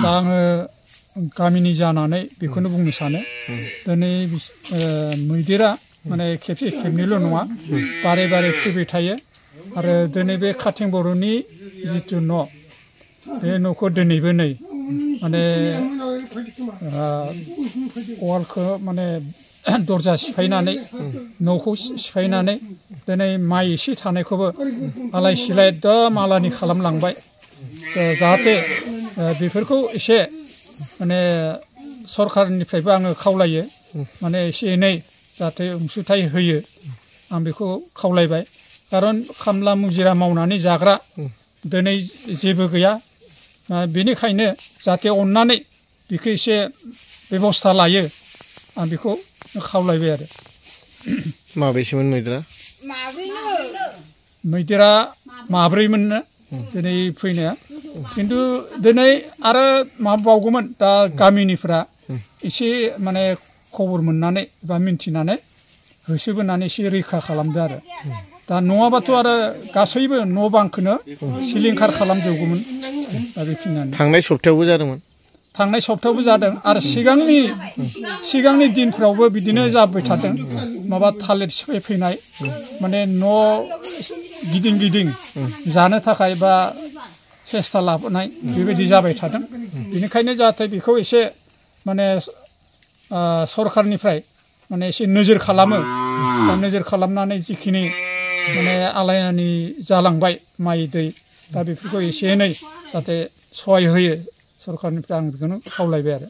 दा आङो गामिनि जानानै बेखौनो बुंनो सानो दिनै मैदेरा माने खेबसे खेबनैल' नङा बारे बारे फैबाय थायो आरो दिनै बे खाथिं बर'नि जिथु न' बे न'खौ दिनैबो नै माने वालखौ माने दरजा सिफायनानै न'खौ सिफायनानै दिनै माइ एसे थानायखौबो आलाय सिलाय एकदम आलानि खालामलांबाय जाहाथे बेफोरखौ एसे माने सरखारनिफ्रायबो आङो खावलायो माने एसे एनै जाहाथे अनसुंथाइ होयो आं बेखौ खावलायबाय खारन खामला मुजिरा मावनानै जाग्रा दिनै जेबो गैया बेनिखायनो जाहाथे अननानै बेखौ एसे बेबस्था लायो आं बेखौ खावलायबाय आरो माबेसेमोन मैदेरा मैदेरा माब्रैमोननो दिनै फैनाया खिन्थु दिनै आरो माबाबावगौमोन दा गामिनिफ्रा एसे माने खबर मोननानै बा मिन्थिनानै होसोबोनानै एसे रैखा खालामदो आरो दा नङाबाथ' आरो गासैबो न' बांखौनो सिलिंखार खालामजोबगौमोन दा बेखिनियानो थांनाय सप्तायावबो जादोंमोन थांनाय सप्तायावबो जादों आरो सिगांनि दिनफ्रावबो बिदिनो जाबाय थादों माबा थालिर सिफाय फैनाय माने न' गिदिं गिदिं जानो थाखाय बा सेस्था लाबोनाय बेबायदि जाबाय थादों बेनिखायनो जाहाथे बेखौ एसे माने सरखारनिफ्राय माने एसे नोजोर खालामो दा नोजोर खालामनानै जिखिनि माने आलायनानै जालांबाय माइ दै दा बेफोरखौ एसे एनै जाहाथे सहाय होयो सरखारनिफ्राय आं बेखौनो खावलायबाय आरो